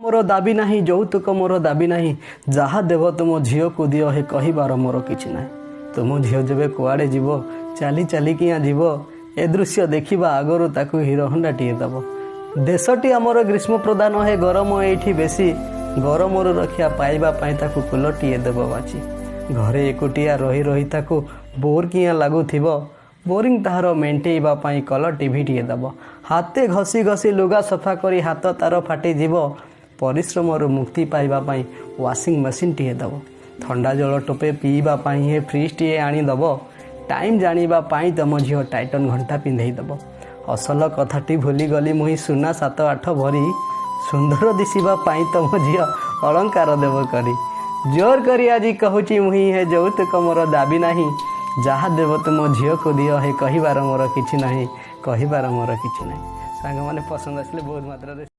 ମୋର ଦାବି ନାହିଁ, ଯୌତୁକ ମୋର ଦାବି ନାହିଁ, ଯାହା ଦେବ ତୁମ ଝିଅକୁ ଦିଅ ହେ, କହିବାର ମୋର କିଛି ନାହିଁ। ତୁମ ଝିଅ ଯେବେ କୁଆଡ଼େ ଯିବ, ଚାଲି ଚାଲିକିଆ ଯିବ, ଏ ଦୃଶ୍ୟ ଦେଖିବା ଆଗରୁ ତାକୁ ହିରୋ ହଣ୍ଡାଟିଏ ଦେବ। ଦେଶଟି ଆମର ଗ୍ରୀଷ୍ମ ପ୍ରଧାନ ହେ, ଗରମ ଏଇଠି ବେଶୀ, ଗରମରୁ ରକ୍ଷା ପାଇବା ପାଇଁ ତାକୁ କୁଲଟିଏ ଦେବ ବାଛି। ଘରେ ଏକୁଟିଆ ରହି ରହି ତାକୁ ବୋର୍ କିଆଁ ଲାଗୁଥିବ, ବୋରିଂ ତାହାର ମେଣ୍ଟେଇବା ପାଇଁ କଲର୍ ଟିଭିଟିଏ ଦେବ। ହାତେ ଘଷି ଘଷି ଲୁଗା ସଫା କରି ହାତ ତାର ଫାଟିଯିବ, ପରିଶ୍ରମରୁ ମୁକ୍ତି ପାଇବା ପାଇଁ ୱାସିଂ ମେସିନ୍ଟିଏ ଦେବ। ଥଣ୍ଡା ଜଳ ଟୋପେ ପିଇବା ପାଇଁ ହେ ଫ୍ରିଜ୍ଟିଏ ଆଣିଦେବ। ଟାଇମ୍ ଜାଣିବା ପାଇଁ ତମ ଝିଅ ଟାଇଟନ୍ ଘଣ୍ଟା ପିନ୍ଧେଇ ଦେବ। ଅସଲ କଥାଟି ଭୁଲିଗଲି ମୁହିଁ, ସୁନା 7-8 ଭରି ସୁନ୍ଦର ଦିଶିବା ପାଇଁ ତମ ଝିଅ ଅଳଙ୍କାର ଦେବ କରି। ଜୋର କରି ଆଜି କହୁଛି ମୁହିଁ ହେ, ଯୌତୁକ ମୋର ଦାବି ନାହିଁ, ଯାହା ଦେବ ତୁମ ଝିଅକୁ ଦିଅ ହେ, କହିବାର ମୋର କିଛି ନାହିଁ, କହିବାର ମୋର କିଛି ନାହିଁ। ସାଙ୍ଗମାନେ, ପସନ୍ଦ ଆସିଲେ ବହୁତ ମାତ୍ରାରେ